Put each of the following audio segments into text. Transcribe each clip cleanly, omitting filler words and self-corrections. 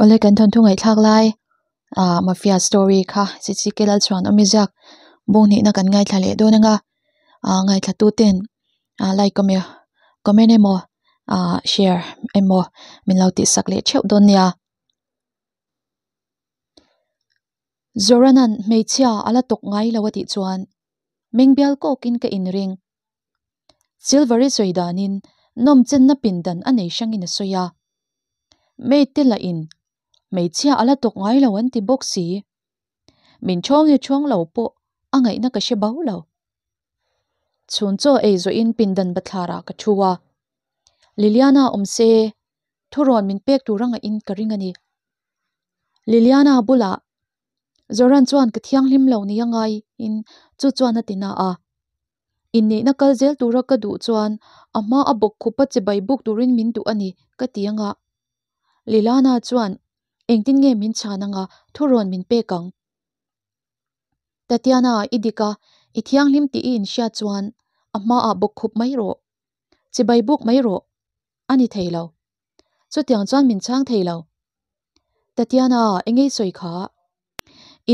Awle kan thawnthu ngaihthlak lai ah mafia story kha CCK Lalchhuan awmi ziak bung hnihna kan ngaithla leh dawn anga ah ngaithla tu ten ah like emaw comment emaw ah share emaw min lo tihsak leh theuh dawn nia. Zoranan hmeichhia a la tawk ngai lo a tih chuan mengbial kawkin ka inring. Silver-i sawi danin nawmchenna pindan a nei hrangin a sawi a. Maid te lahin hmeichhia a la tawk ngai lo an ti bawk si. Min ṭhawng nge ṭhawng lo pawh a ngaihna ka hre bau lo. Chhun chaw ei zawhin pindan bathlarah ka ṭhu a. Liliana awm se thurawn min pek tur a ngaih in ka ring a ni. Liliana bulah Zoran chuan ka thianghlim lo ni a ngaiin chu chuan a ti na a. Inneihna kal zel tura ka duh chuan a hma a bawk khup a chibai buk turin min duh a ni ka ti anga. Lilana chuan engtin nge min chhan anga thurawn min pek ang? Tatiana, i dik a, i thianghlim tih i inhriat chuan a hmaah bawk khup mai rawh. Chibai buk mai rawh. A ni thei lo. Chutiang chuan min chhang thei lo. Tatiana, eng ei sawi kha?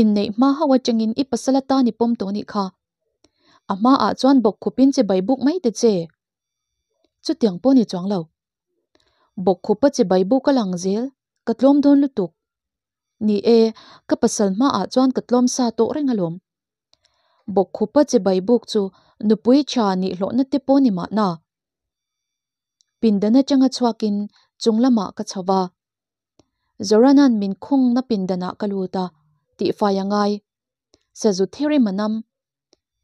Inneih hma hauh atangin i pasal atan i pawm tawh nih kha. A hmaah chuan bawk khupin chibai buk mai ta che. Chutiang pawh ni chuang lo. Bawk khupa chibai buk a lang zel, ka tlawm dawn lutuk. Ni e, ka pasal hmaah chuan ka tlawm sa tawh reng alawm. Bawk khupa chibai buk chu nupui tha nihlawhna te pawh ni mahna. Pindan atanga chhuakin chung lamah ka chho va. Zoranan min khungna pindanah ka lut a, tihfai a ngai. Sazu theri manam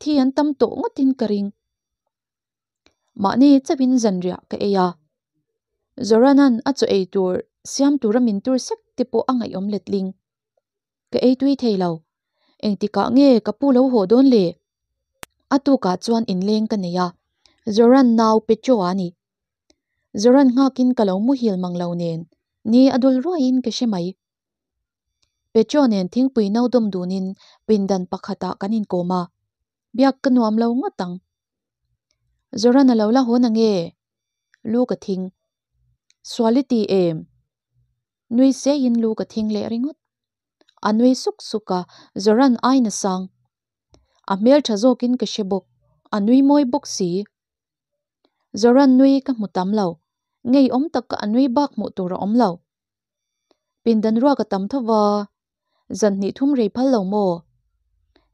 thi an tam tawh ngawtin ka ring. Mahni chauhin zanriah ka ei a. Zoranan a chaw ei tur siam tura min tur sek te pawh a ngaihawm letling. Ka ei tui thei lo. Engtikah nge ka pu lo haw dawn le? A tukah chuan inleng ka nei a, Zoran nau Petro a ni. Zoran nghakin ka lo muhil mang lo nen, ni a dul ruaiin ka hre mai. Petro nen thingpui no dawm dunin pindan pakhatah kan inkawm a, biak ka nuam lo ngawt ang. Zoran a lo la haw na nge? Lu ka thing. Sual i ti em? Nui seiin lu ka thing leh ringawt. A nui suk suk a, Zoran ain a sang. A hmel tha zawkin ka hre bawk, a nui mawi bawk si. Zoran nui ka hmu tam lo, ngeiawm taka a nui bak hmuh tur a awm lo. Pindan ruak a tam tho va, zan hnih thum rei phal lo maw?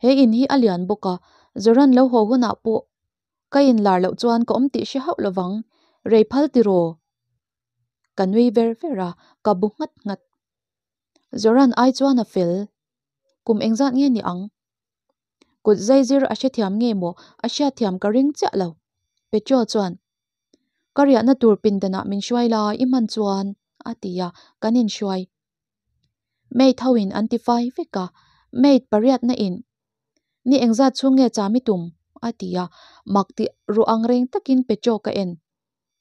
He in hi a lian bawk a, Zoran lo haw hunah pawh ka inlar loh chuan ka awm tih hre hauh lovang, rei phal tiraw? Ka nui ver ver a, ka bu nghat nghat. Zoran ai chuan a fel. Kum engzat nge ni ang? Kut zai zir a hrethiam nge maw a hriatthiam ka ring chiah lo. Petro chuan, Ka riahna tur pindanah min hruai la i hman chuan a ti a, kan inhruai. Maid ho in an ti fai vek a, maid pariatna in Ni engzat chhung nge cham i tum? a ti a, mak ti ruh ang reng takin Petro ka en.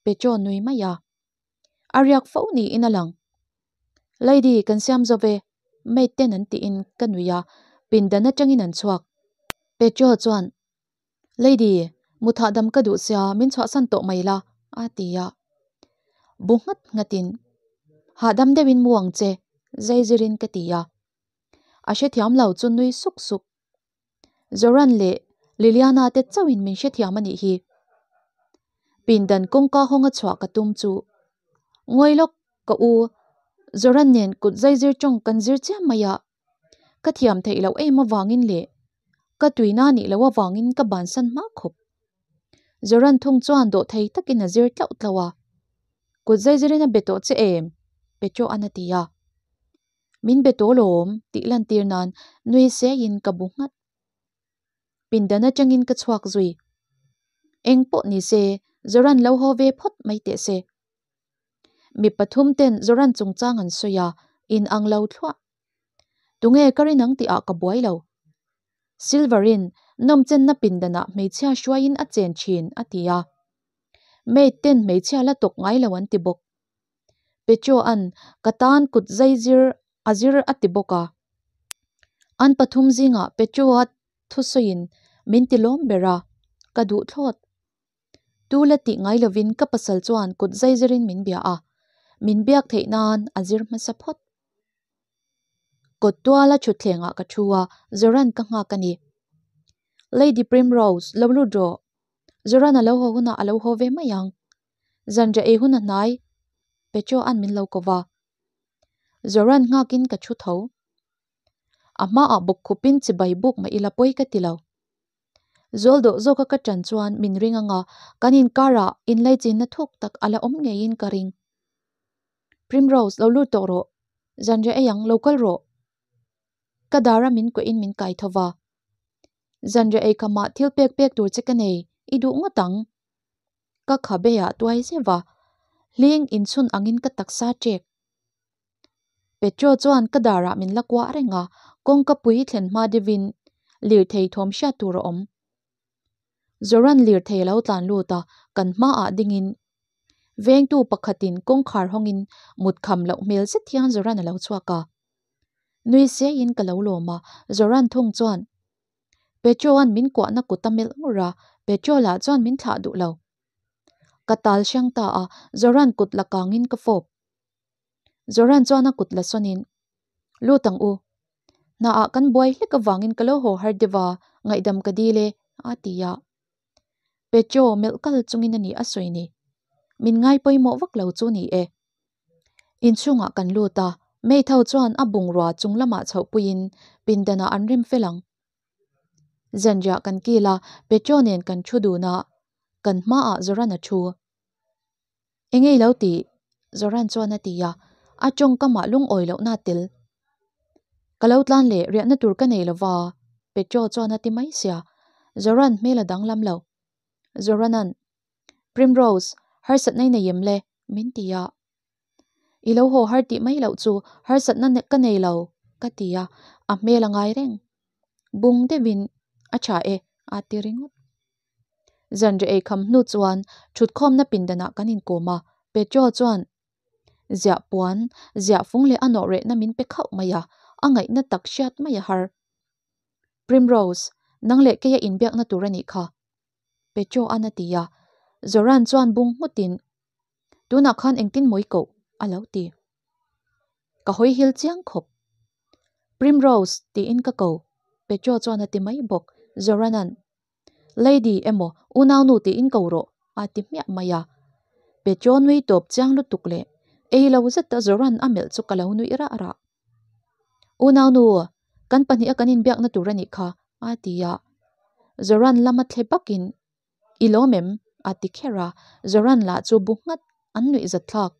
Petro nui mai a. A riak fo niin a lang. Lady, kan siam zo ve, maid ten an tiin ka nui a, pindan atangin an chhuak. Petro chuan, Lady, mutah dam ka duh sia, min chhuahsan tawh mai la, a ti a. Bu nghat nghatin, Hahdam deuhin mu ang che, zeizirin ka ti a. A hrethiam lo chu nui suk suk. Zoran leh Liliana te chauhin min hrethiam a nih hi. Pindan kawngka hawnga chhuah ka tum chu ngawi lawk ka u Zoran nen kut zaizir tawng kan zir chiam mai a, ka thiam theih loh em avangin leh ka tuina nih loh avangin ka bansan hma khawp. Zoran thung chuan dawhthei takin a zir tlauh tlauh a, Kut zaizirin a be tawh che em? Petroan a ti a. Min be tawh lawm tih lantir nan nui seiin ka bu nghat. Pindan atangin ka chhuak zui. Eng pawh ni se Zoran lo haw ve phawt mai teh se. Mi pathum ten Zoran chungchang an sawi a, in ang lo thluah. Tunge ka rin ang tihah ka buai lo. Silver-in nawmchenna pindanah hmeichhia hruaiin a chen thin a ti a. Maid ten hmeichhia la tawk ngai lo an ti bawk. Petro-a'n ka tan kut zai zir a zir a ti bawk a. An pathum zingah Petro-a thusawiin min ti lawm ber a, ka duh thlawt. Tu la tih ngai lovin ka pasal chuan kut zai zirin min bia a, min biak theih nan a zir hmasa phawt. Kawt tuala thutthlengah ka thu a, Zoran ka nghak a ni. Lady Primrose, lo lut rawh. Zoran a lo haw hunah a lo haw ve mai ang. Zanriah ei hun a hnai, Petro-a'n min lo ko va. Zoran nghakin ka thu tho. A hmaah bawk khupin chibai buk mah ila pawi ka ti lo. Zawl dawh zawka ka ṭan chuan min ring anga kan inkarah inlaichinna thuk tak a la awm ngeiin ka ring. Primrose, lo lut tawh rawh. Zanriah ei ang, lo kal rawh. Ka dara min kuahin min kai tho va. Zanriah ei khamah thil pek pek tur che ka nei, i duh ngawt ang. Ka khabeah tuai zeuh va, hling inchhun angin ka taksa ṭek. Petro chuan ka darah min la kuah reng a, kawngka pui thlen hma deuhin lirthei thawm hriat tur a awm. Zoran lirthei a lo tlan lut a, kan hmaah dingin vengtu pakhatin kawngkhar hawngin mut kham loh hmel zet hian Zoran a lo chhuak a. Nui seiin ka lo lawm a, Zoran thung chuan Petro-a'n min kuahna kut a melh ngur a, Petro lah chuan min thlah duh lo. Ka tal hrang ta a, Zoran kut la kangin ka fawp. Zoran chuan a kut la sawnin, Lut ang u. Hnaah kan buai hlek avangin ka lo haw har deuh a, ngaihdam ka dil e, a ti a. Petro melh kal chungin a ni a sawi ni. Min ngai pawimawh vak lo chu ni e. Inchhungah kan lut a, maid ho chuan a bungrua chung lamah chhoh puiin pindanah an rem fel ang. Zanriah kan kil a, Petro nen kan thu dun a, kan hmaah Zoran a thu. Eng ei lo tih? Zoran chuan a ti a, a tawngkamah lungawi lohna a tel. Ka lo tlan leh riahna tur ka nei lova, Petro chuan a ti mai sia, Zoran hmel a danglam lo. Zorana'n, Primrose, harsatna i nei em le? min ti a. I lo haw har tih mai loh chu harsatna ka nei lo, ka ti a, a hmel a ngai reng. Bung deuhin, A tha e, a ti ringawt. Zanriah ei kham hnu chuan thutkhawmna pindanah kan inkawm a, Petro chuan ziah puan, ziah fung leh a nawh rehna min pe khauh mai a, a ngaihna tak hriat mai a har. Primrose, nang leh keia inbiakna tur a nih kha, Petro-a'n a ti a, Zoran chuan bung nghutin, Tunah khan engtin mawi koh? a lo ti. Ka hawi hil chiang khawp. Primrose tiin ka ko, Petro chuan a ti mai bawk. Zoranan, Lady emaw unaunu tiin ko rawh, a ti hmiah mai a. Petro nui tawp chiang lutuk leh ei lo zeta Zoran a melh chu ka lo nuih rah rah. Unaunu, kan pahniha kan inbiakna tur a nih kha, a ti a. Zoran lama thle bakin I lawm em? a ti kher a, Zoran lah chu bu nghat an nuih zat thlak.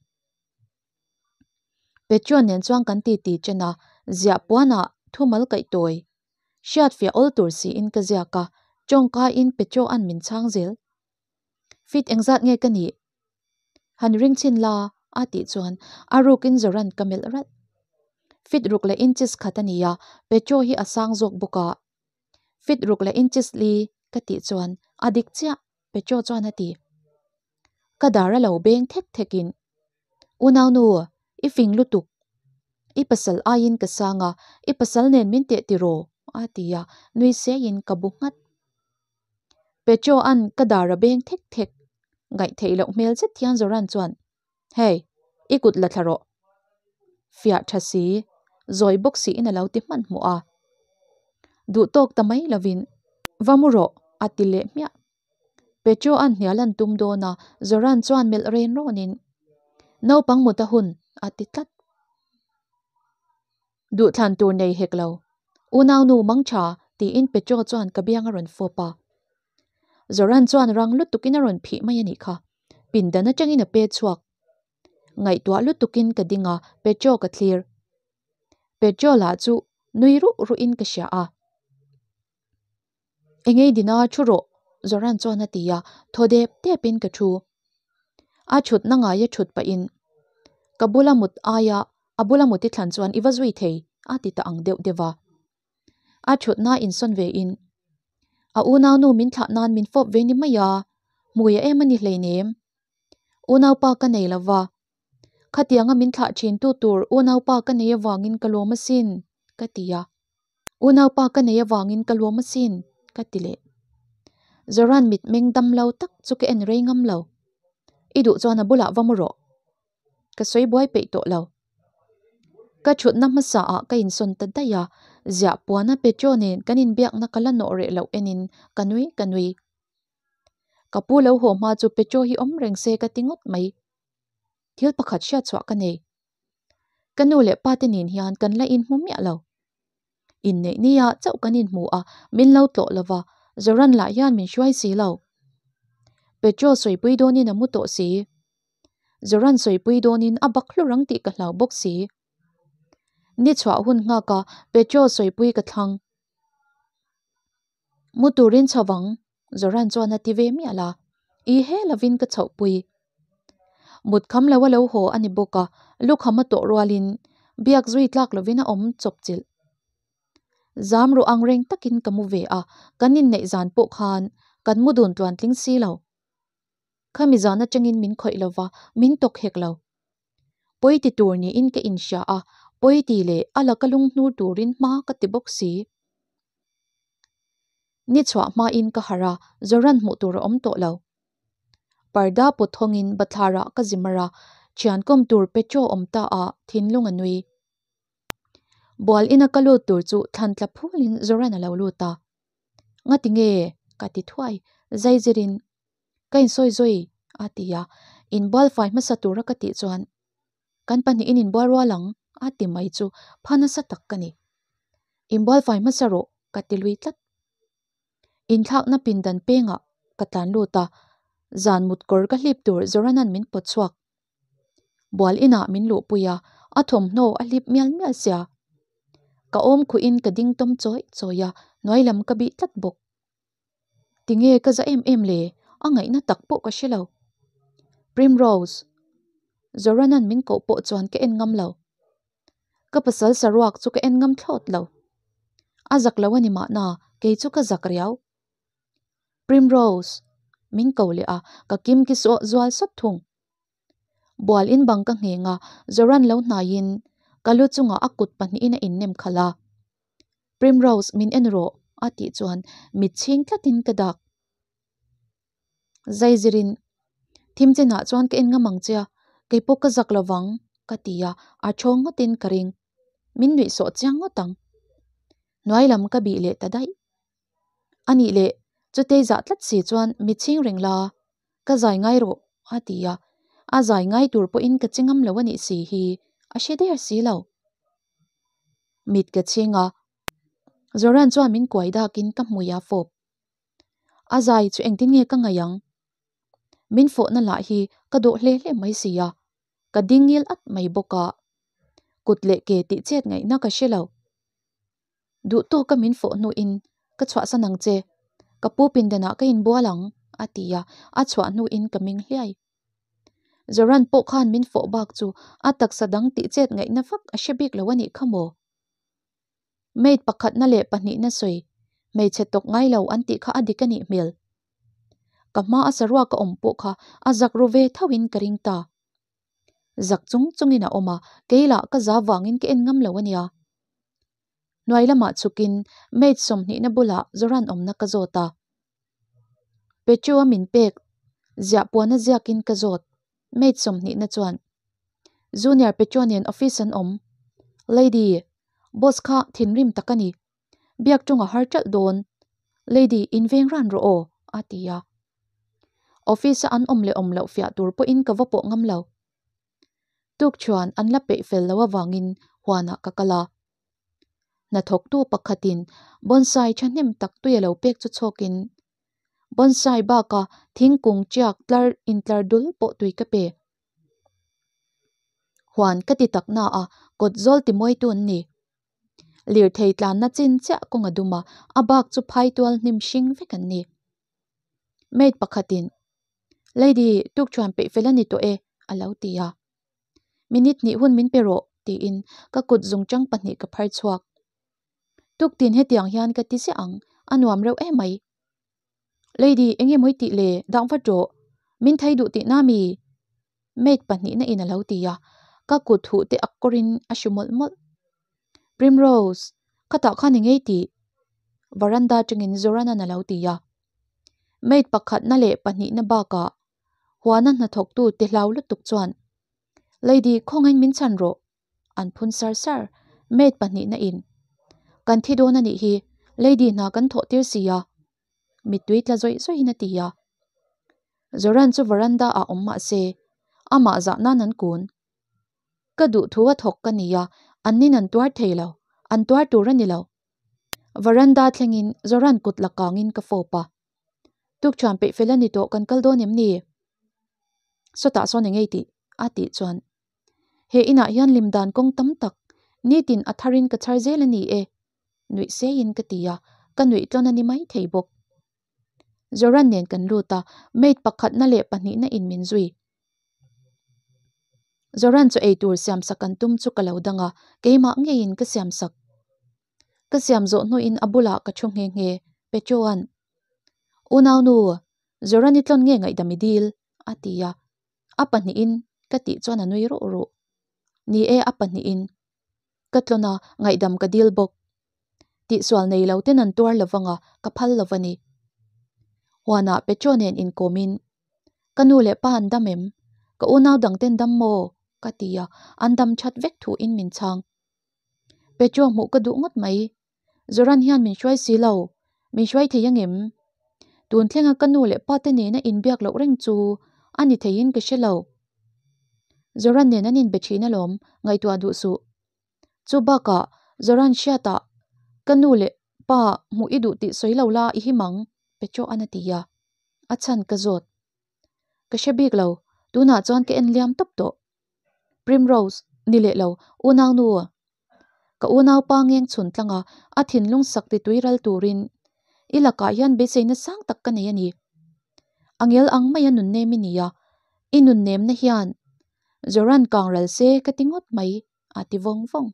Petro nen chuan kan ti ti chen a, ziah puanah thumal kaih tawi. Hriat fiah awl tur siin ka ziak a, tawngkaiin Petro-a'n min chhang zel. Fit engzat nge ka nih? Han ring chhin la, a tih chuan a rukin Zoran ka melh ralh. Fit ruk leh inches khat a ni a, Petro hi a sang zawk bawk a. Fit ruk leh inches li ka tih chuan a dik chiah, Petro chuan a ti. Ka dar a lo beng thek thekin, Unaunu, i fing lutuk. I pasal aiin ka sang a, i pasal nen min teh tiraw? a ti a, nui seiin ka bu nghat. Petro-a'n ka dar a beng thek thek. Ngaihtheih loh hmel zet hian Zoran chuan, Hey, i kut la thla rawh. Fiah tha si, zawi bawk siin a lo ti hmanhmawh a. Duh tawk ta mai lovin, Va mu rawh, a ti leh hmiah. Petro-a'n hnial an tum dawn a, Zoran chuan melh ren rawnin, Naupang mut a hun, a ti tlat. Duhthlan tur nei hek lo. Unaunu mang tha, tiin Petro chuan ka biang a rawn fawp a. Zoran chuan rang lutukin a rawn phih mai a nih kha. Pindan atangin a pe chhuak. Ngaihtuah lutukin ka ding a, Petro ka thlir. Petro lah chu nui ruh ruhin ka hria a. Engei dina thu rawh, Zoran chuan a ti a, thaw dep depin ka thu. A thutna ngaia thut pahin, Ka bula mut aia a bula mut i thlan chuan i va zui thei, a ti ta ang deuh deuh a. A thutna insawn ve in, A unaunu min thlah nan min fawp ve ni mai a, hmui a em a ni hleinem. Unaupa ka nei lo va, khatianga min thlah thin tu tur unaupa ka nei avangin ka lawm asin, ka ti a. Unaupa ka nei avangin ka lawm asin, ka ti leh. Zoran mit meng dam lo tak chu ka en rei ngam lo. I duh chuan a bulah va mu rawh. Ka sawi buai peih tawh lo. Ka thutna hmasa ah ka insawn ta daih a, ziah puana Petro nen kan inbiakna ka la nawh reh loh enin ka nui ka nui. Ka pu lo haw hma chu Petro hi awm reng se ka ti ngawt mai. Thil pakhat hriatchhuah ka nei. Ka nu leh pa te nen hian kan la inhmu miah lo. Inneih nia chauh kan inhmu a, min lo tlawh lo va, Zoran lah hian min hruai si lo. Petro sawipui dawnin a mu tawh si. Zoran sawipui dawnin a bak hlur ang tih ka hlau bawk si. Ni chhuah hun nghak a Petro sawipui ka thlang. Mu turin chho vang, Zoran chuan a ti ve mial a, i he lovin ka chhohpui. Mut kham lo a lo haw a ni bawk a, lukham a tawh rualin biak zui tlak lovin a awm chawp chilh. Zam ruh ang reng takin ka mu ve a, kan inneih zan pawh khan kan mu dun tluan tling si lo. Khami zan atangin min khawih lo va, min tawk hek lo. Pawi ti tur niin ka inhria a, pawi ti leh a laka lung hnur turin hma ka ti bawk si. Ni chhuah hmain ka harh a, Zoran hmuh tur a awm tawh lo. Parda pawt hawngin bathlarah ka zi mar a, thian kawm tur Petro awm ta a, thinlung a nui. Bual ina ka lut tur chu thlan tla phulin Zoran a lo lut a. Ngati nge? ka ti thuai, zai zirin ka insawi zawi a ti a, inbual fai hmasa tura ka tih chuan Kan pahnihin inbual rual ang a ti mai chu pha nasa tak ka ni. Inbual fai hmasa rawh ka ti lui tlat. Inthlakna pindan pengah ka tlan lut a, zan mut kawr ka hlip tur Zoranan min pawt chhuak. Bual inah min luhpui a, a thawmhnaw a hlip mial mial sia. Ka awm khuhin ka ding tawm chawih chawih a, hnuai lam ka bih tlat bawk. Tinge ka za em em le? A ngaihna tak pawh ka hre lo. Primrose. Zoranan min koh pawh chuan ka en ngam lo. Ka pasal saruak chu ka en ngam thlawt lo. A zak lo a ni mahna, kei chu ka zak riau. Primrose. Min ko leh a, ka kim ki zual sawt thung. Bual in bang ka ngheng a, Zoran lo hnaiin ka lu chungah a kut pahnihin a innem khalh a. Primrose, min en rawh, a tih chuan mit chhing tlatin ka dak. Zai zirin, Thim chinah chuan ka en ngam ang che a, kei pawh ka zak lovang, ka ti a, a thawng ngawtin ka ring. Min nuih sawh chiang ngawt ang. Hnuai lam ka bih leh ta daih. A nih leh, chutei zah tlat si chuan mit chhing reng la, ka zai ngai rawh, a ti a. A zai ngai tur pawhin ka che ngam lo a nih si hi, a hre der si lo. Mit ka chhing a, Zoran chuan min kuai dakin ka hmui a fawp. A zai chu engtin nge ka ngaih ang? Min fawhna lah hi ka dawh hle hle mai si a, ka ding ngil at mai bawk a. Kut leh ke tih chet ngaihna ka hre lo. Duh tawka min fawh hnuin ka chhuahsan ang che, ka pu pindanah ka inbual ang, a ti a, a chhuah hnuin ka ming hliai. Zoran pawh khan min fawh bak chu a taksa dang tih chet ngaihna vak a hre bik lo a nih kha maw? Maid pakhatna leh pahnihna sawi, hmeichhe tawk ngai lo an tih kha a dik a nih hmel. Ka hma a saruak a awm pawh kha a zak ru ve thoin ka ring ta. Zak chung chungin a awm a, kei lah ka za vangin ka en ngam lo a nia. Hnuai lamah chhukin maid sawmhnihna bulah Zoran awmna ka zawt a. Petru a min pek ziah puana ziakin ka zawt. Maid sawmhnihna chuan, Junior Petru nen office an awm. Lady, boss kha thinrim tak a ni. Biak ṭawng a har ṭalh dawn. Lady, inveng ran rawh aw, a ti a. Office-a an awm leh awm loh fiah tur pawhin ka va pawh ngam lo. Tukṭhuan an la peih fel lo avangin huanah ka kal a. Hnathawktu pakhatin bonsai thahnem tak tui a lo pek chu chhawkin bonsai baka thingkung ṭiak tlar intlar dul pawh tui ka pe. Huan ka ti tak na a, kawt zawl ti mawitu an ni. Lirthei tlanna chin chiah kawng a dum a, a bak chu phai tual hnim hring vek an ni. Maid pakhatin, Lady, tukṭhuan peih fel a ni tawh e, a lo ti a. Minute hnih hun min pe rawh, tiin ka kut zungchang pahnih ka phar chhuak. Tuktin hetiang hian ka ti ziah ang, a nuam reuh em mai. Lady, enge mawi tih le, dang vat rawh. Min thei duh tihna mi? Maid pahnihna in a lo ti a, ka kut huh te ak kawrin a hru mawlh mawlh. Primrose, khatah khan i ngei tih? Veranda atangin Zoranan a lo ti a. Maid pakhatna leh pahnihna bakah huana hnathawktu te hlau lutuk chuan, Lady, khawngaiin min chhan rawh, An phun sar sar, maid pahnihna in kan thi dawn a nih hi, lady hna kan thawh tir si a mittui tla zawih zawihin a ti a. Zoran chu veranda ah awm mah se amah zah nan an kun. Ka duh thu a thawk ka ni a, an nin an tuar thei lo, an tuar tur a ni lo. Veranda thlengin Zoran kut la kangin ka fawp a. Tukṭhuan peih fel a ni tawh kan kal dawn em ni? Sawtah sawn eng ei tih? a tih chuan He inah hian lim dan kawng tam tak nitin a tharin ka chhar zel a ni e nuih seiin ka ti a, ka nuih tlawn a ni mai thei bawk. Zoran nen kan lut a, maid pakhatna leh pahnihna in min zui. Zoran chu eitur siamsak an tum chu ka lo dang a, keimah ngeiin ka siamsak. Ka siam zawh hnuin a bulah ka thu nghe nghe, Petroa'n, Unaunu, Zoran i tlawn nge ngaihdam i dil? a ti a, a pahnihin ka tih chuan a nui ruh ruh. Ni e, a pahnihin. Ka tlawn a, ngaihdam ka dil bawk. Tihsual nei lo ten an tuar lo vang a, ka phal lo va ni. Huanah Petro nen inkawmin, Ka nu leh pa an dam em? Ka unau dang ten dam maw? ka ti a, an dam that vek thuin min chhang. Petro hmuh ka duh ngawt mai. Zoran hian min hruai si lo, min hruai thei angem? Tun thlenga ka nu leh pa te nena inbiak loh reng chu a ni theiin ka hre lo. Zoran nen an inbe thin alawm, ngaihtuah duh suh. Chu bakah Zoran hriatah ka nu leh pa hmuh i duh tih sawi lo la i him ang, Petroan a ti a. A chhan ka zawt. Ka hre bik lo, tunah chuan ka en liam tawp tawh. Primrose, ni leh lo, unaunu. Ka unaupa ngeng chhun tlang a, a thinlung sak ti tui ral turin i lakah hian beiseina sang tak ka nei a ni. A ngel ang maia nunnem i ni a, i nunnemna hian Zoran kang ral se ka ti ngawt mai, a ti vawng vawng.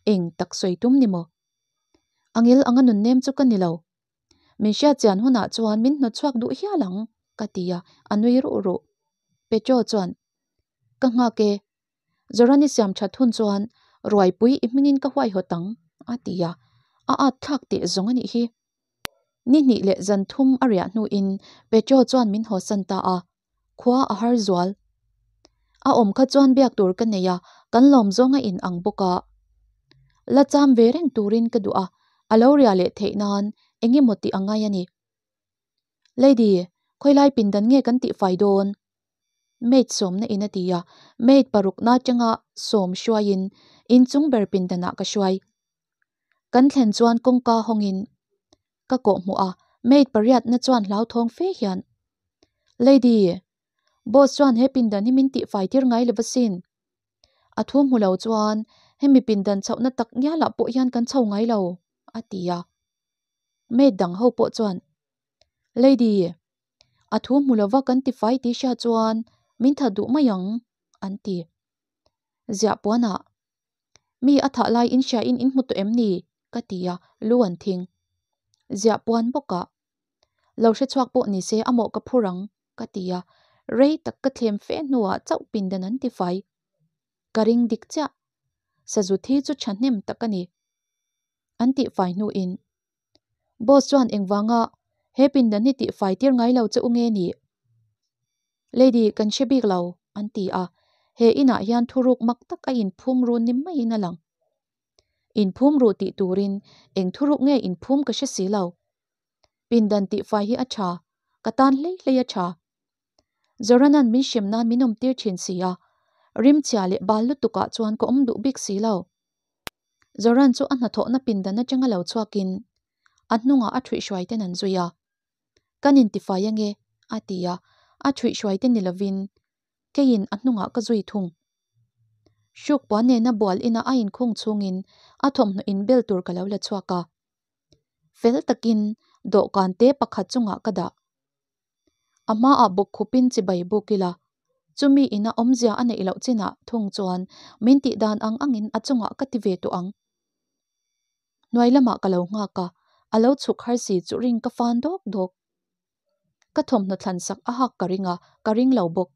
Eng tak sawi tum ni maw? A ngel anga nunnem chu ka ni lo. Min hriatchian hunah chuan min hnawtchhuak duh hial ang, ka ti a, a nui ruh ruh. Petro chuan, Ka nghak e, Zorani siam that hun chuan ruaipui i hmingin ka huaihawt ang, a ti a, a at thlak teh zawng a nih hi. Ni hnih leh zan thum a riah hnuin Petro chuan min hawsan ta a, khua a har zual. A awm kha chuan biak tur ka nei a, kan lawm zawng a in ang bawk a. La cham ve reng turin ka duh a, a lo riah leh theih nan eng emaw tih a ngai a ni. Lady, khawilai pindan nge kan tihfai dawn? Maid sawmna in a ti a, maid parukna atanga sawm hruaiin inchung ber pindanah ka hruai. Kan thlen chuan kawngka hawngin ka kawh hmuh a, maid pariatna chuan hlauthawng fe hian, Lady, boss chuan he pindan hi min tihfai tir ngai lo asin. A thu hmu lo chuan hemi pindan chhohna tak ngialah pawh hian kan chho ngai lo, a ti a. Maid dang ho pawh chuan, Lady, a thu hmu lova kan tifai tih hria chuan min that duh mai ang, an ti. Ziah puanah, Mi a thah lai in hria in in hmu tawh em ni? ka ti a, lu an thing. Ziah puan bawkah, Lo hre chhuak pawh ni se a mawh ka phur ang, ka ti a, rei tak ka thlem fe hnuah chauh pindan an tifai. Ka ring dik chiah. Sazu thi chu thahnem tak a ni. An tihfai hnuin, Boss chuan engvanga he pindan hi tihfai tir ngai lo che u nge ni? Lady, kan hre bik lo, an ti a. He inah hian thuruk mak tak a inphum ru ni maiin a lang. Inphum ru tih turin eng thuruk nge inphum ka hre si lo. Pindan tihfai hi a tha, ka tan hlei hlei a tha. Zoranan min hrem nan min awm tir thin si a, rimchhia leh bal lutukah chuan ka awm duh bik si lo. Zoran chu a hnathawhna pindan atanga lo chhuakin a hnungah a thuihhruai ten an zui a. Kan intifai ange, a ti a, a thuihhruai te ni lovin keiin a hnungah ka zui thung. Hruk puan nena bual ina a inkhung chhungin a thawmhnaw inbel tur ka lo la chhuak a. Fel takin dawhkan te pakhat chungah ka dah. A hmaah bawk khupin chibai buk ila, chumi ina awmzia a neih loh chinah thung chuan min tih dan ang angin a chungah ka ti ve tawh ang. Hnuai lamah ka lo nghak a, a lo chhuk har si chu ring ka fan dawk dawk. Ka thawmhnaw thlansak a hak ka ring a, ka ring lo bawk.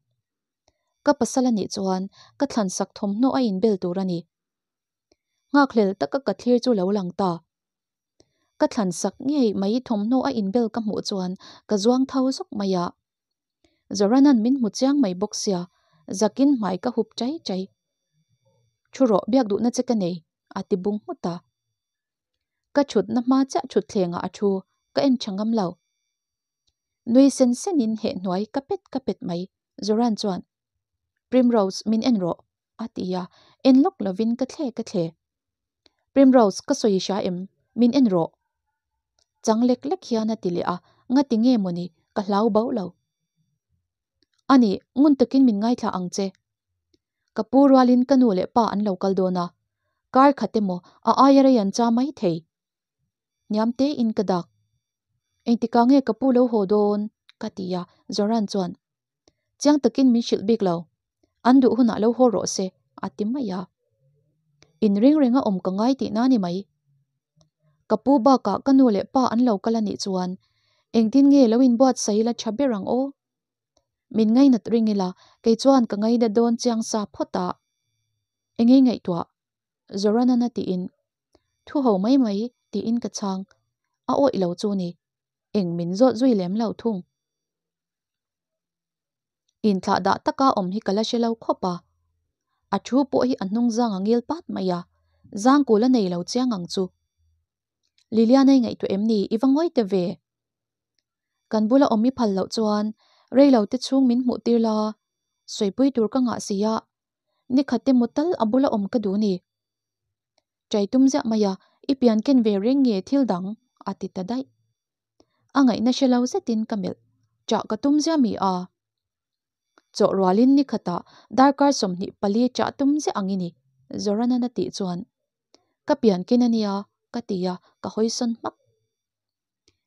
Ka pasal a nih chuan ka thlansak thawmhnaw a inbel tur a ni. Nghakhlel taka ka thlir chu lo lang ta. Ka thlan sak ngei mai thawmhnaw a inbel ka hmuh chuan ka zuang tho zawk mai a. Zoranan min hmu chiang mai bawk sia, zakin hmai ka hup chai chai. Thu rawh, biak duhna che ka nei, a ti bung nghut a. Ka thutna hma chiah thutthlengah a thu, ka en tha ngam lo. Nui sen senin hehhnuai ka pet ka pet mai, Zoran chuan, Primrose, min en rawh, a ti a, en lawk lovin ka thle ka thle. Primrose, ka sawi hria em? Min en rawh. Chang lek lek hian a ti leh a, ngati nge mawni, ka hlau bauh lo. A nih, ngun takin min ngaithla ang che. Ka pu rualin ka nu leh pa an lo kal dawn a, kar khat emaw a aia rei an cha mai thei. Hniam tein ka dak. Engtikah nge ka pu lo haw dawn? ka ti a, Zoran chuan chiang takin min hrilh bik lo. An duh hunah lo haw rawh se, a ti mai a. Inring renga awm ka ngai tihna a ni mai. Ka pu bakah ka nu leh pa an lo kal a nih chuan engtin nge lo inbuatsaih ila tha ber ang aw? Min ngainat ring ila kei chuan ka ngaina dawn chiang sa phawt a. Engei ngaihtuah? Zoranan a tiin thu ho mai mai tiin ka chhang. A awih lo chu ni. Eng min zawt zui lem lo thung. Inthlah dah taka awm hi ka la hre lo khawp a. A thu pawh hi a hnung zang a ngil pat mai a, zang kul a nei lo chiang ang chu. Liliana i ngaihtuah em ni? I va ngawi ta ve. Kan bula awm i phal loh chuan rei lo te chhung min hmuh tir la, sawipui tur ka ngah si a, nikhat emaw tal a bula awm ka duh ni. Chai tum ziah mai a, i pian ken ve reng nge thil dang? a ti ta daih. A ngaihna hre lo zetin ka melh, chah ka tum ziah mi a? Chawh rualin ni khatah darkar 24 chah tum ziah ang i ni, Zoranan a tih chuan. Ka pian ken a nia, ka ti a, ka hawi sawn hmak.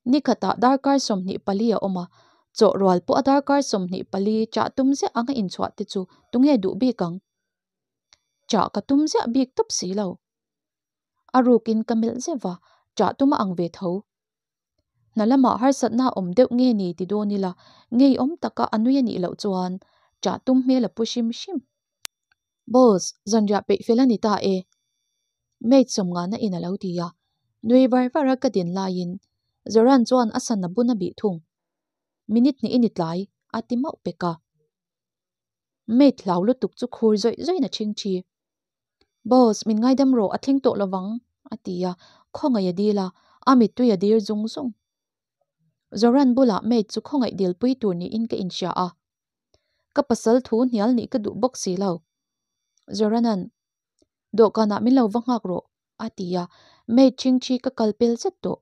Ni khatah darkar 24 a awm a, chawh rual pawh a darkar 24 chah tum ziah anga inchhuah te chu tunge duh bik ang? Chah ka tum ziah bik tawp si lo. A rukin ka melh zeuh va, chah tum a ang ve tho. Hna lamah harsatna a awm deuh nge ni ti dawn ila, ngeiawm taka a nui a nih loh chuan ṭah tum hmel a pu hrim hrim. Boss, zanriah peih fel a ni ta e. Mate sawmngana in a lo ti a, nui var var a ka din laiin Zoran chuan a sana bun a bih thung. Minute hnih i ni tlai, a ti mauh pek a. Mate hlau lutuk chu khur zawih zawihin a ṭhing ṭhi. Boss, min ngaidam rawh, a thleng tawh lovang, a ti a, khawngaih a dil a, a mittui a dir zung zung. Zoran bulah maid chu khawngaih dilpui tur niin ka inhria a, ka pasal thu hnial nih ka duh bawk si lo. Zoranan, Dawhkanah min lo va nghak rawh, a ti a, maid ṭhingṭhi ka kal pel zet tawh.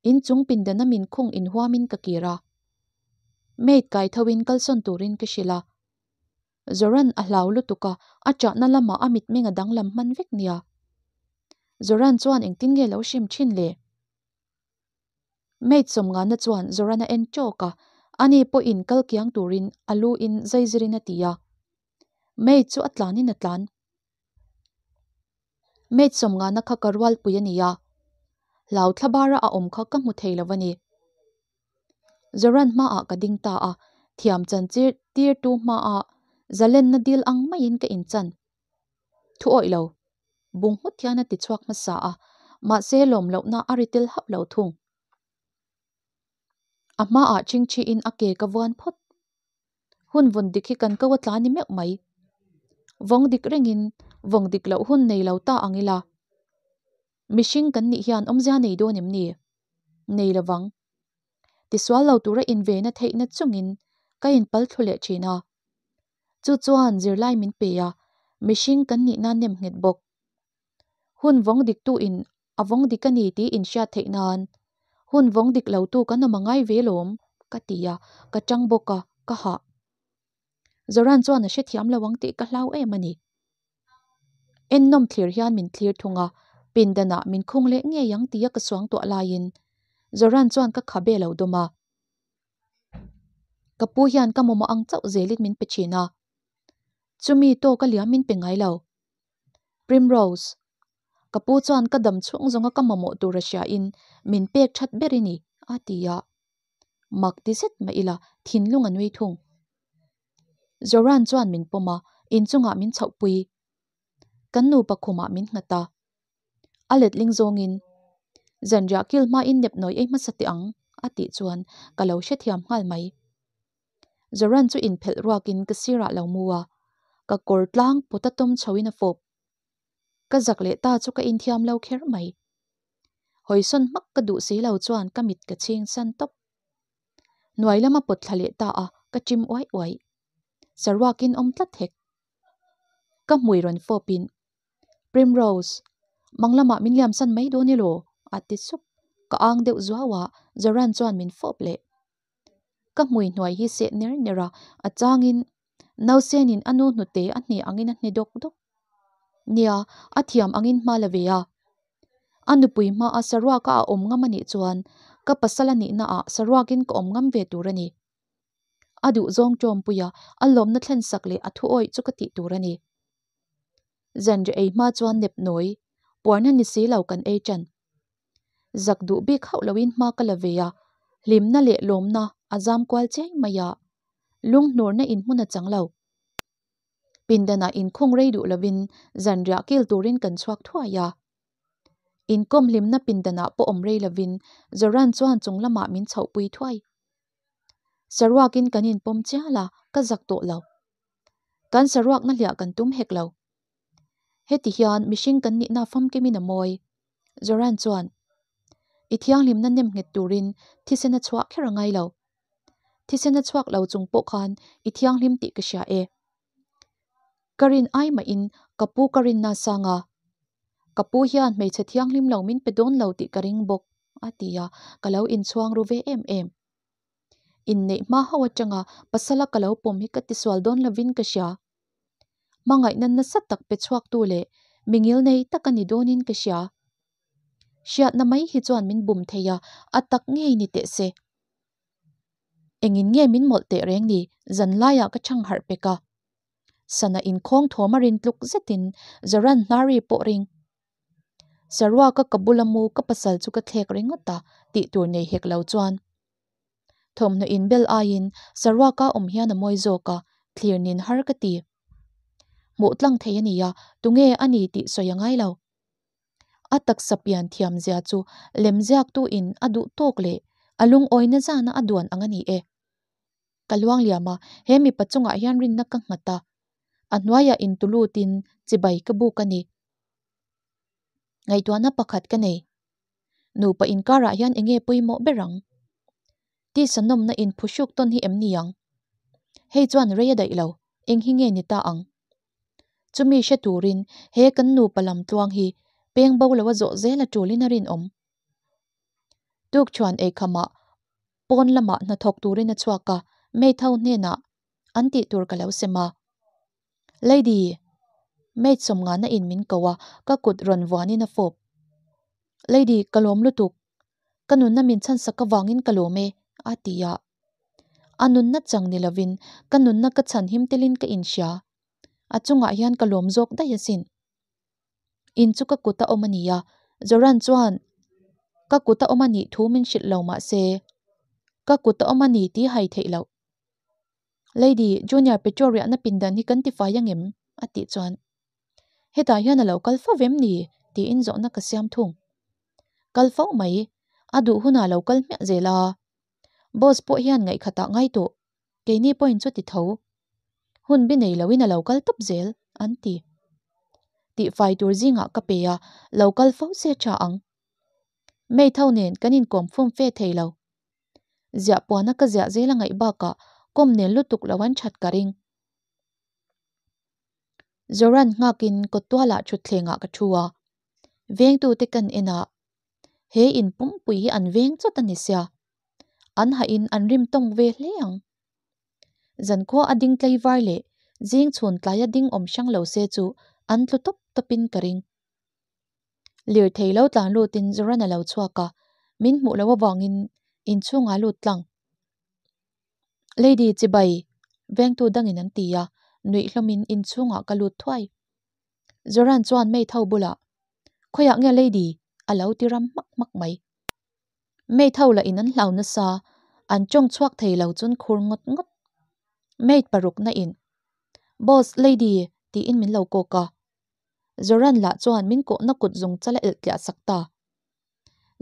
Inchung pindana min khung inhuamin ka kir a, maid kai thoin kalsawn turin ka hrilh a. Zoran a hlau lutuk a, a ṭahna lamah a mitmeng a danglam hman vek nia. Zoran chuan engtin nge lo hrim ṭhin le? Maid sawmngana chuan Zoran a en ṭawk a, ani pawhin kal kiang turin a lu in zaizirin a ti a. Maid chu a tlanin a tlan. Maid sawmngana kha ka rualpui a ni a, hlau thlabara a awm kha ka hmu thei lo a ni. Zoran hmaah ka ding ta a, thiam chan chir tirtu hmaah zalenna dil ang maiin ka inchan. Thu awih lo, bung nghut hian a ti chhuak hmasa a, mahse lawm lohna a ri tel hauh lo thung. A hmaah chingchiin a ke ka vuan phawt. Hun vun dik hi kan ko a tla ni meuh mai. Vawng dik rengin vawng dik loh hun nei lo ta ang ila. Mihring kan nih hian awmzia nei dawn em ni? Nei lovang. Tisual lo tura invena theihna chungin ka inpal thlu leh thin a. Chu chuan zirlai min pe a, mihring kan nihna nem nghet bawk. Hun vawng diktu in a vawng dik a ni tih inhriat theih nan hun vawng dik lotu kan awm a ngai ve lawm, ka ti a, ka tang bawk a, ka hah. Zoran chuan a hrethiam lo ang tih ka hlau em a ni. Ennawm thlir hian min thlir thung a, pindanah min khung leh ngei ang tia ka suang tuah laiin Zoran chuan ka khabe lo dawm a. Ka pu hian ka mamawh ang chauh zelin min pe thin a, chumi tawka liam min pe ngai lo. Primrose, ka pu chuan ka dam chhung zawnga ka mamawh tur a hriain min pek that ber i ni, a ti a. Mak ti zet mah ila thinlung a nui thung. Zoran chuan min pawm a, inchungah min chhohpui. Kan nupa khumah min nghat a. A letling zawngin, Zanriah kil hmain nepnawi ei hmasa teh ang, a tih chuan ka lo hrethiam nghal mai. Zoran chu inphelh ruakin ka sirah lo mu a, ka kawr tlang pawt a tawm chhoin a fawp. Ka zak leh ta chu ka inthiam lo kher mai. Hawisawn hmak ka duh si lo chuan ka mit ka chhing san tawp. Hnuai lama pawt thla leh ta a, ka chim uai uai. Saruakin awm tlat hek. Ka hmui rawn fawpin, Primrose, mang lamah min liamsan mai dawn elaw? a ti sup. Ka ang deuh zuau a, Zoran chuan min fawp leh. Ka hmui hnuai hi seh ner ner a, a changin Nausenin a nu hnute a hne angin a hne dawk dawk. Nia, a thiam angin hma la ve a. A nupui hmaa saruaka a awm ngam a nih chuan ka pasal a nihna ah saruakin ka awm ngam ve tur a ni. A duhzawng ṭawmpui a, a lawmna thlensak leh a thu awih chu ka tih tur a ni. Zanriah ei hma chuan nep nawi, puarna ni si lo kan ei ṭan. Zak duh bik hauh loin hma ka la ve a, hlimna leh lawmna a zam kual chiai mai a, lunghnurna in hmun a chang lo. Pindanah inkhung rei duh lovin zanriah kil turin kan chhuak thuai a. Inkawm hlimna pindanah pawh awm rei lovin Zoran chuan chung lamah min chhohpui thuai. Saruakin kan inpawm chial a, ka zak tawh lo. Kan saruakna hliah kan tum hek lo. Heti hian mihring kan nihna famkimin a mawi. Zoran chuan, I thianghlimna nem nghet turin thisen a chhuah kher a ngai lo. Thisen a chhuak lo chung pawh khan i thianghlim tih ka hria e. Ka rin ai mahin ka pu ka rinna a sang a. Ka pu hian hmeichhe thianghlim lo min pe dawn lo tih ka ring bawk, a ti a, ka lo inchhuang ru ve em em. Inneih hma ho atanga pasala ka lo pawm hi ka tisual dawn lovin ka hria. Hmangaihna nasa tak pe chhuaktu leh mi ngilnei tak a ni dawnin ka hria. Hriatna mai hi chuan min bum thei a, a tak ngei ni teh se. Engin nge min mawlh teh reng ni, zan laiah ka chhang harh pek a. Sana inkhawng thawm a rin tluk zetin Zoran hnari pawh ring. Saruaka ka bula mu ka pasal chu ka thlek ringawt a, tih tur nei hek lo chuan. Thawmhnaw inbel aiin saruaka awm hian a mawi zawk a, thlir nin har ka ti. Hmuh tlang thei a nia, tunge a ni tih sawi a ngai lo. A taksa pian thiam zia chu lemziaktu in a duh tawk leh a lungawina zana a duan ang a ni e. Ka luang liam a, he mipa chungah hian rinna ka nghat a, a hnuaiah intulutin chibai ka buk a ni. Ngaihtuahna pakhat ka nei. Nupa inkarah hian enge pawimawh ber ang? Tisa nawmna inphuhruk tawn hi em ni ang? Hei chuan rei a daih lo, eng hi nge ni ta ang? Chumi hre turin he kan nupa lam tluang hi peng bo lo a zawh zel a tulin a rinawm. Tukchuan eikhamah pawn lamah hnathawk turin a chhuak a, maid ho hnenah an tih tur ka lo sem a. Lady! Maid sawmngana in min ko a, ka kut rawn vuanin a fawp. Lady, ka lawm lutuk. Ka nunna min chhansak avangin ka lawm e, a ti a. A nunna chang ni lovin ka nunna ka chhan him telin ka inhria. A chungah hian ka lawm zawk daih asin. In chu ka kut a awm a ni a, Zoran chuan ka kut a awm a nih thu min hrilh lo mah se, ka kut a awm a ni tih hai theih loh. Lady, Junior Petro riahna pindan hi kan tifai ang em? a tih chuan, Hetah hian a lo kal fo vem ni? tiin zawhna ka siam thung. Kal fo mai, a duh hunah a lo kal hmiah zel a. Boss pawh hian ngaihkhatah ngai tawh, keini pawhin chu ti tho. Hun bi nei loin a lo kal tawp zel, an ti. Tihfai tur zingah ka pe a, lo kal fo se tha ang. Maid ho nen kan inkawm fum fe thei lo. Ziah puana ka ziah zel a ngaih bakah kawm nen lutuk lo an that ka ring. Zoran nghakin kawttualah thutthlengah ka thu a, vengtute kan en a, he in pumpui hi an veng chawt a ni sia, an hahin an rim tawng ve hle ang. Zankhua a ding tlaivar leh zing chhun tlaia ding awm hrang lo se chu an tlu tawp tawpin ka ring. Lirthei lo tlan lutin Zoran a lo chhuak a, min hmuh loh avangin inchhungah a lut tlang. Lady chibai vengtu dangin an ti a, nuih hlawmin inchhungah ka lut thuai. Zoran chuan maid ho bulah, Khawiah nge Lady? a lo ti ram hmak hmak mai. Maid ho lah in an hlau nasa, an tawng chhuak thei lo chun khur ngawt ngawt. Maid parukna in, Boss, Lady tiin min lo kawk a. Zoran lah chuan min kawhna kut zung chal a elh tliah sak ta.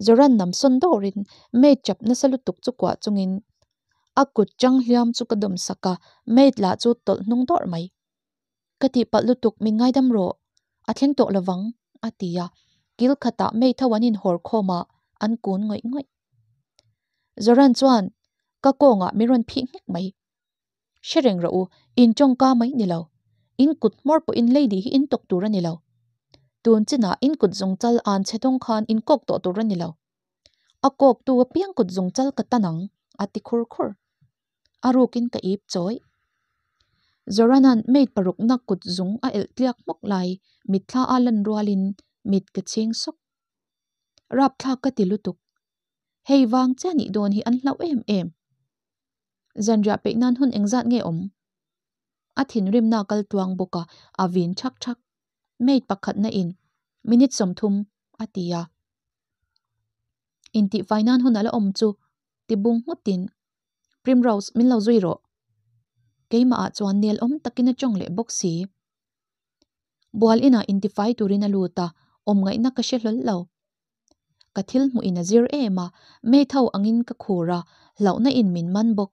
Zoran nam sawn dawrin maid chap nasa lutuk chu kuah chungin a kut chang hliam chu ka dawm sak a, maid lah chu tawlh hnung dawrh mai. Ka tihpalh lutuk min ngaidam rawh, a thleng tawh lovang. A ti a, kil khatah maid ho an inhawr khawm a, an kun ngawih ngawih. Zoran chuan ka kawngah min rawn phih nghek mai. Hre reng rawh u, in tawngka mai ni lo. In kut hmawr pawhin lady hi in tawk tur a ni lo. Tun chinah in kut zungchal an chhe dawng khan in kawk tawh tur a ni lo. A kawktu apiang kut zungchal ka tan ang, a ti khur khur. A rukin ka ip chawih. Zoranan maid parukna kut zung a elh tliak hmawk lai mitthla a lan rualin mit ka chhing sawk. Rapthlak ka ti lutuk. Hei vang chiah nih dawn hi an hlauh em em. Zanriah peih nan hun engzat nge awm? A thinrimna kal tuang bawk a, a vin thak thak. Maid pakhatna in minute 30 a ti a. Intihfai nan hun a la awm chu ti bung nghutin Primrose min lo zui rawh. Keimah ah chuan nel awm takin a tawng leh bawk si. Bual inah intifai turin a lut a, awm ngaihna ka hre hlawl lo. Ka thil hmuh in a zir em a, maid ho angin ka khur a, hlauhna in min man bawk.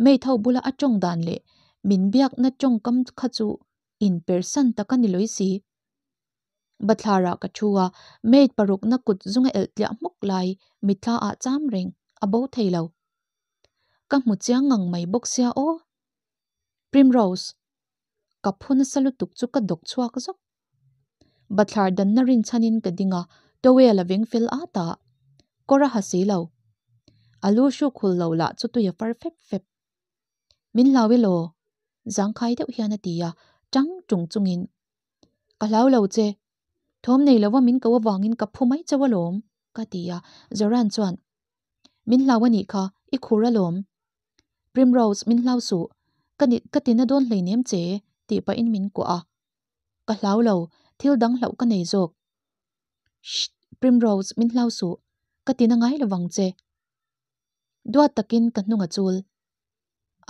Maid ho bula a tawng dan leh min biakna tawngkam kha chu inpersan tak a ni lawi si. Bathlarah ka thu a, maid parukna kut zunga elh tliah hmawk lai mitthla ah cham reng, a bo thei lo. Ka hmu chiang ngang mai bawk sia aw. Primrose. Ka phu nasa lutuk chu ka dawk chhuak zawk. Bathlar danna rinchhanin ka ding a, towel a veng fel at a, kawr a ha si lo. A lu hruk hul lo lah chu tui a far fep fep. Min hlau e law? Zangkhai deuh hian a ti a, tang tung chungin. Ka hlau lo che. Thawm nei lova min ko avangin ka phu mai chauh alawm, ka ti a, Zoran chuan, Min hlau a nih kha, i khur alawm. Primrose, min hlau suh. Ka ni, ka tina dawn hleinem che, tih pahin min kuah a. Ka hlau lo, thil dang hlauh ka nei zawk. Shh, Primrose, min hlau suh. Ka tina ngai lovang che. Duat takin ka hnung a chul.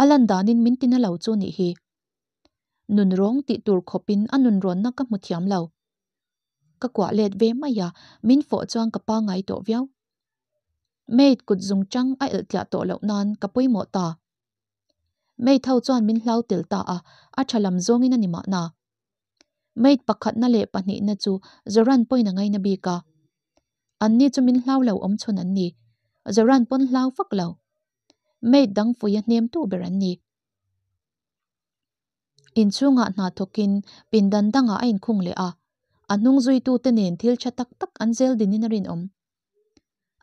A lan danin min tina lo chu nih hi. Nun rawng tih tur khawpin a nun rawnna ka hmu thiam lo. Ka kuah let ve mai a, min fawh chuan ka pangngai tawh viau. Maid kut zung chang a elh tliah tawh loh nan ka pawimawh ta. Maid ho chuan min hlau tel ta a, a tha lam zawngin a ni mahna. Maid pakhatna leh pahnihna chu Zoran pawhin a ngaina bik a. Anni chu min hlau lo awm chhun an ni. Zoran pawn hlau vak lo. Maid dang fuia hnemtu ber an ni. Inchhungah hna thawkin pindan dangah a inkhung leh a, a hnung zuitute nen thil tha tak tak an zel dinin a rinawm.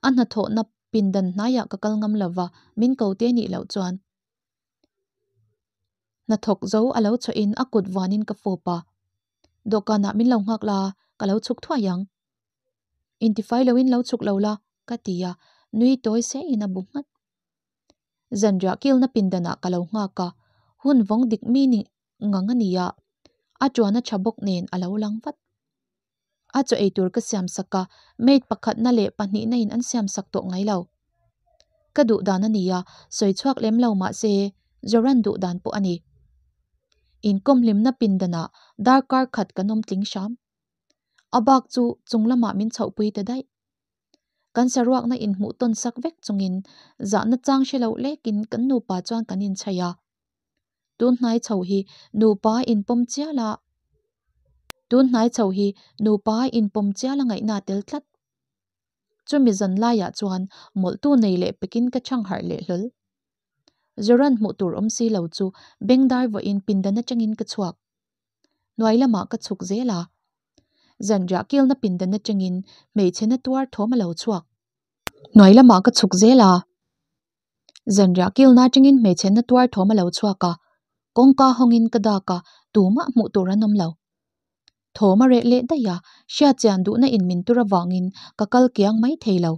A hnathawhna pindan hnaiah ka kal ngam lova, min ko te nih loh chuan. Hnathawk zo a lo chhuahin a kut vuanin ka fawp a, Dawhkanah min lo nghak la, ka lo chhuk thuai ang. Intifai loin lo chhuk lo la, ka ti a, nui tawi sehin a bu nghat. Zanriah kilna pindanah ka lo nghak a, hun vawng dik mi ni ngang a nia, a tuan a tha bawk nen a lo lang vat. A chaw ei tur ka siam sak a, maid pakhatna leh pahnihna in an siam sak tawh ngai lo. Ka duh dan a nia, sawi chhuak lem lo mah se Zoran duh dan pawh a ni. Inkawm hlimna pindanah darkar khat kan awm tling hram. A bak chu chung lamah min chhohpui ta daih. Kan saruakna inhmuh tawn sak vek chungin zahna chang hre loh lekin kan nupa chuan kan inchhaih a. Tun hnai chho hi nupa inpawm chial a Tun hnai chho hi nupa inpawm chial a ngaihna a tel tlat. Chumi zan laiah chuan mawlhtu nei leh pekin ka chhang harh leh hlawl. Zoran hmuh tur awm si lo chu bengdai vawiin pindan atangin ka chhuak. Hnuai lamah ka chhuk zel a. Zanriah kilna pindan atangin hmeichhe na tuar thawm a lo chhuak. Hnuai lamah ka chhuk zel a. Zanriah kilna atangin hmeichhe na tuar thawm a lo chhuak a. Kawngka hawngin ka dak a, tumah hmuh tur an awm lo. Thawm a reh leh daih a, hriatchian duhna in min tur avangin ka kal kiang mai thei lo.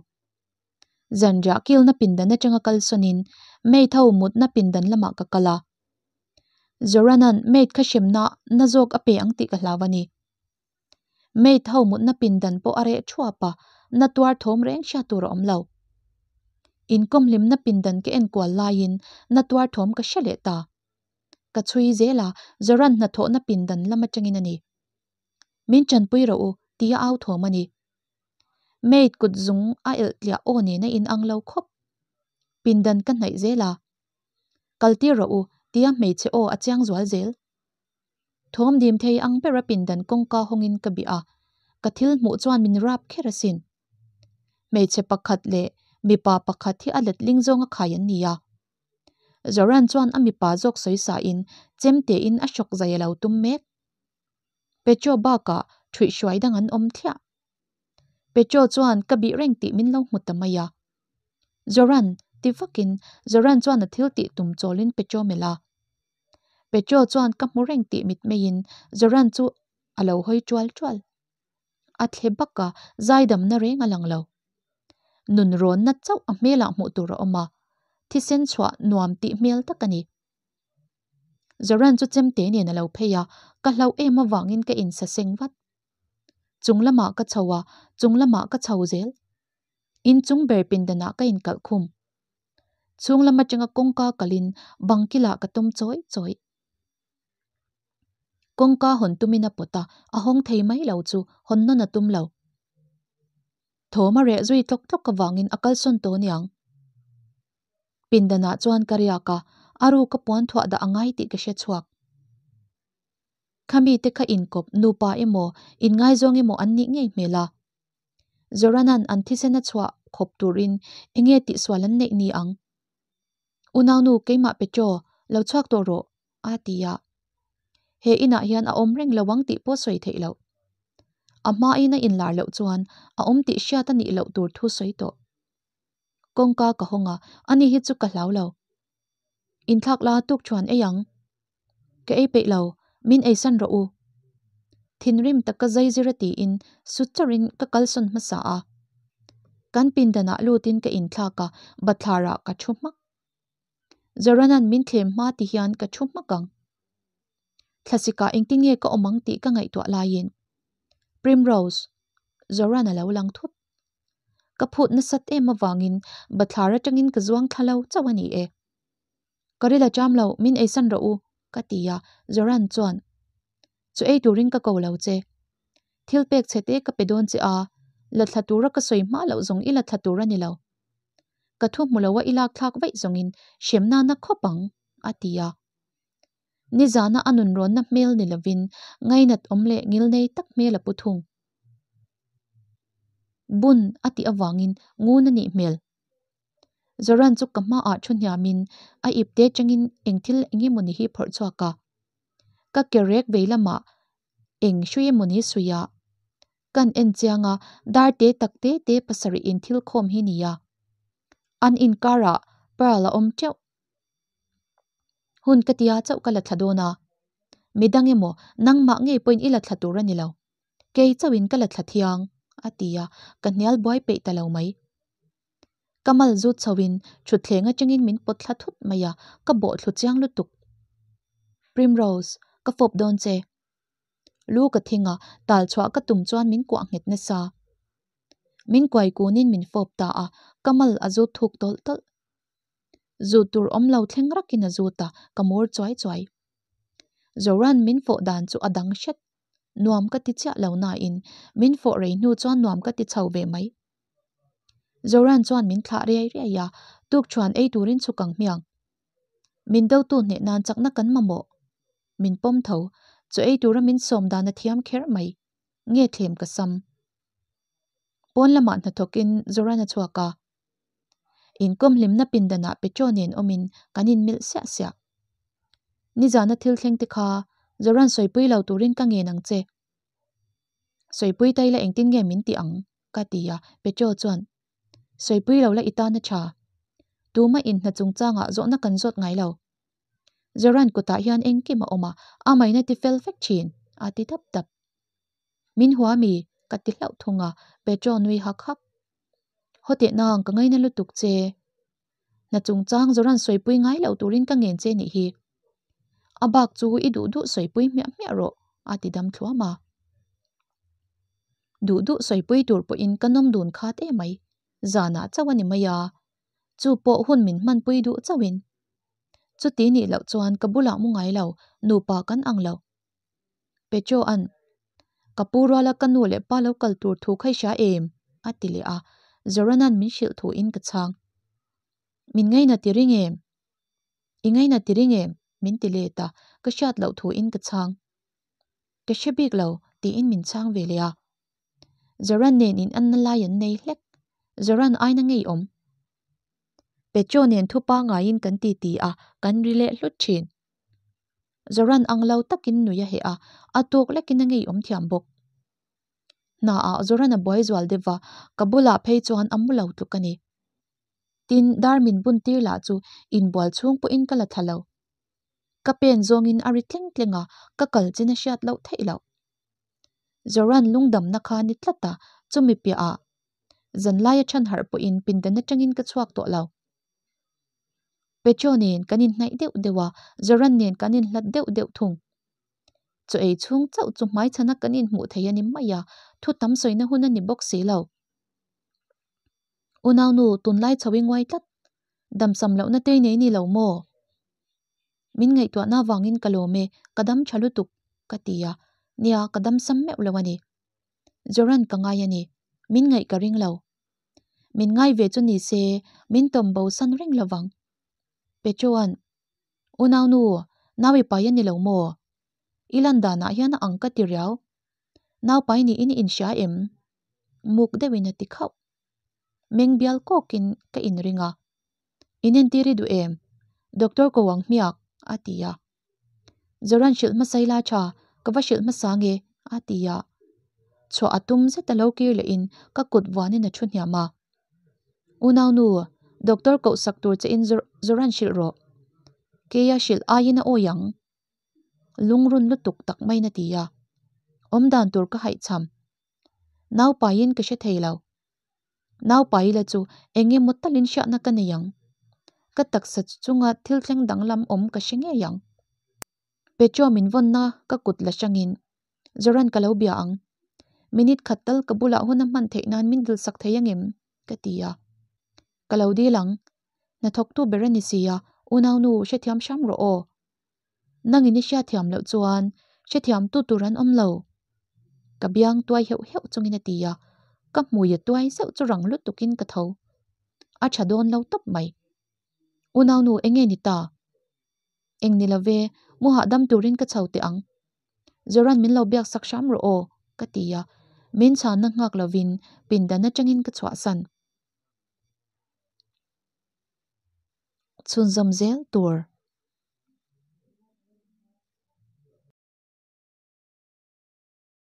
Zanriah kilna pindan atanga kal sawnin maid ho mutna pindan lamah ka kal a. Zoranan maid kha hremna na zawk a pe ang tih ka hlau a ni. Maid ho mutna pindan pawh a reh thuap a, na tuar thawm reng hriat tur a awm lo. Inkawm hlimna pindan ka enkual laiin na tuar thawm ka hre leh ta. Ka chhui zel a, Zoran hnathawhna pindan lam atangin a ni. Min tanpui rawh u tia au thawm a ni. Maid kut zung a elh tliah aw nen a inang lo khawp. Pindan ka hnaih zel a. Kal tir rawh u tia hmeichhe aw a chiang zual zel. Thawm dim thei ang bera pindan kawngka hawngin ka bih a. ka thil hmuh chuan min rap kher asin. Hmeichhe pakhat leh mipa pakhat hi a letling zawnga khai an ni a. Zoran chuan a mipa zawk sawi sain chemte in a hrawk zai a lo tum mek. Petro bakah ṭhuihhruai dang an awm thliah. Petro chuan ka bih reng tih min lo hmu ta mai a. Zoran! ti vakin Zoran chuan a thil tih tum chawlin Petro melh a. Petro chuan ka hmu reng tih mitmeiin Zoran chu a lo hawi ṭual ṭual. A thle bak a, zaidamna reng a lang lo. Nun rawnna chauh a hmelah hmuh tur a awm a, thisen chhuah nuam tih hmel tak a ni. Zoran chu chemte nen a lo phei a, ka hlauh em avangin ka insaseng vat. Chung lamah ka chho a, chung lamah ka chho zel. Inchung ber pindanah ka inkalh khum. Chhung lam atanga kawngka kalin bang kilah ka tawm chawi chawi. Kawngka hawn tumin a pawt a, a hawng thei mai lo chu hawn nawn a tum lo. Thawm a reh zui tlawk tlawk avangin a kalsawn tawh aniang. Pindanah chuan ka riak a, a ruka puan thuah dah a ngai tih ka hre chhuak. Khami te kha inkawp nupa emaw, inngaizawng emaw an nih ngei hmel a. Zoranan an thisen a chhuah khawp turin enge tihsual an neih ni ang? Unaunu keimah Petro, lo chhuak tawh rawh, a ti a. He inah hian a awm reng lo ang tih pawh sawi theih loh. A hmain a inlar loh chuan a awm tih hriat a nih loh tur thu sawi tawh. Kawngka ka hawng a, ani hi chu ka hlau lo. Inthlak la tuk chuan ei ang. Ka ei peih lo, min eisan rawh u. Thinrim taka zaizir a tiin su chawrhin ka kalsawn hmasa a. Kan pindanah lutin ka inthlak a, bathlarah ka thu hmak. Zoranan min thlem hma ti hian ka thu hmak ang. Thlasikah engtin nge ka awm ang tih ka ngaihtuah laiin Primrose, Zoran a lo lang thut. Ka phut nasat em avangin bathlar atangin ka zuang thla lo chauh a ni e. Ka ril a cham lo, min eisan rawh u, ka ti a, Zoran chuan, Chu ei turin ka ko lo che. Thil pek chhe te ka pe dawn che a, la thla tura ka sawi hma loh zawng i la thla tur a ni lo. Ka thu hmu lo a i lak thlak vaih zawngin hrem nana khawp ang, a ti a. Nizana a nunrawnna hmel ni lovin ngainat awm leh ngilnei tak hmel a pu thung. Bun a tih avangin ngun a nih hmel. Zoran chu ka hmaah thu hniamin a ipte atangin eng thil eng emawni hi phawrh chhuak a. Ka ke rek vei lamah eng hrui emawni suih a. Kan en chiang a, dar te tak te te pasarih in thil khawm hi nia. An inkarah pearl a awm teuh. Hun ka tia chauh ka la thla dawn a. Midang emaw nangmah ngei pawhin i la thla tur a ni lo. Kei chauhin ka la thla thiang, a ti a, ka hnial buai peih ta lo mai. Ka mal zut chhoin thutthleng atangin min pawt thla thut mai a, ka bawh thlu chiang lutuk. Primrose, ka fawp dawn che. Lu ka thing a, tal chhuah ka tum chuan min kuah nghet nasa. Min kuai kunin min fawp ta a, ka mal a zut thuk tawlh tawlh. Zut tur awm lo thleng rakin a zut a, ka mur chuai chuai. Zoran min fawh dan chu a dang hret. Nuam ka ti chiah lo nain min fawh rei hnu chuan nuam ka ti chho ve mai. Zoran chuan min thlah riai riai a, tukṭhuan ei turin chhuk ang hmiang. Min dotu hneh nan chakna kan mamawh. Min pawm tho, chaw ei tura min sawm dan a thiam kher mai. Nge thlem ka sam. Pawn lamah hnathawkin Zoran a chhuak a. Inkawm hlimna pindanah Petro nen awmin kan inmilh siah siah. Nizana thil thleng te kha Zoran sawipui lo turin ka ngen ang che. Sawipui ta ila engtin nge min tih ang? ka ti a, Petro chuan, Sawipui lo la i tan a tha. Tuma inhna chungchangah zawhna kan zawt ngai lo. Zoran kutah hian engkim a awm a, a maina ti fel vek thin, a ti dap dap. Min hua mi? ka ti hlauh thung a, Petro nui hak hak. Haw teh nang, ka ngaina lutuk che. Hna chungchang Zoran sawipui ngai loh turin ka ngen che nih hi. A bak chu i duh duh sawipui hmiah hmiah rawh, a ti dam thluam a. Duh duh sawipui tur pawhin ka nawm dun khat em mai, zanah chauh a ni mai a, chu pawh hun min hmanpui duh chauhin. Chuti nih loh chuan ka bulah mu ngai lo, nupa kan ang lo. Petro-a'n, Ka pu ruala ka nu leh pa lo kal tur thu kha i hria em? a ti leh a, Zoran-a'n min hrilh thuin ka chhang. Min ngaina ti ring em? I ngaina ti ring em? min ti let a, ka hriat loh thuin ka chhang. Ka hre bik lo, tiin min chhang ve leh a. Zoran nen in anna lai an nei hlek. Zoran aina ngeiawm. Petro nen thu pangaiin kan titi a, kan ri leh hlut thin. Zoran ang lo takin nui a heh a, a tawk lekin a ngeiawm thiam bawk. Hna ah Zoran a buai zual deuh va, ka bulah phei chuan a mu lo tluk a ni. Tin, dar min bun tir lah chu inbual chhung pawhin ka la thla lo. Ka pen zawngin a ri tleng tleng a, ka kal chin a hriat loh theih loh. Zoran lungdamna kha ni tlat a, chumi piah ah zanlai a chhan harh pawhin pindan atangin ka chhuak tawh lo. Petro nen kan inhnaih deuh deuh a, Zoran nen kan inhlat deuh deuh thung. Chaw ei chhung chauh chu hmaichhana kan inhmuh thei a ni mai a, thu tam sawina hun a ni bawk si lo. Unaunu, tunlai chho i nguai tlat. Damsam lohna te i nei ni lo maw? Min ngaihtuahna avangin ka lawm e, ka dam tha lutuk, ka ti a. Nia, ka dam sam meuh lo a ni. Joran ka ngai a ni, min ngaih ka ring lo. Min ngai ve chu ni se, min tawm bo san reng lo vang. Petroa'n, Unaunu, nau i pai a ni lo maw? I lan danah hian a ang ka ti riau. Nau pai niin i inhria em? Muk deuhin a ti khauh. Meng bial kawkin ka inring a. Inentir i duh em? Doctor ko ang hmiak, a ti a. Zoran hrilh hmasa ila tha, ka va hrilh hmasa nge, a ti a. Chhuah a tum zet a lo kir lehin ka kut vuanin a thu hniam a. Unaunu, doctor koh sak tur che in Zoran hrilh rawh. Keia hrilh aiin a awi ang. Lungrun lutuk tak maiin a ti a. Awmdan tur ka haihchham. Naupaiin ka hre thei lo. Naupaila chu eng emaw talin hriatna ka nei ang. Ka taksa chunga thil thleng danglam awm ka hre ngei ang. Petro min vawnna ka kut la hrangin Zoran ka lo bia ang. Minute khat tal ka bulah hun a hman theih nan min dilsak thei angem? ka ti a. Ka lo dil ang. Hnathawktu ber a ni si a, unaunu hrethiam hram rawh aw. Nangin i hriatthiam loh chuan hrethiam tu tur an awm lo. Ka biang tuai heuh heuh chungin a ti a, ka hmui a tuai zeuh chu rang lutukin ka tho. A tha dawn lo tawp mai. Unaunu eng nge ni ta? Eng ni lo ve, mu hahdam turin ka chho teh ang. Zoran min lo biak sak hram rawh aw, ka ti a, min chhanna nghak lovin pindan atangin ka chhuahsan. Chhunzawm zel tur.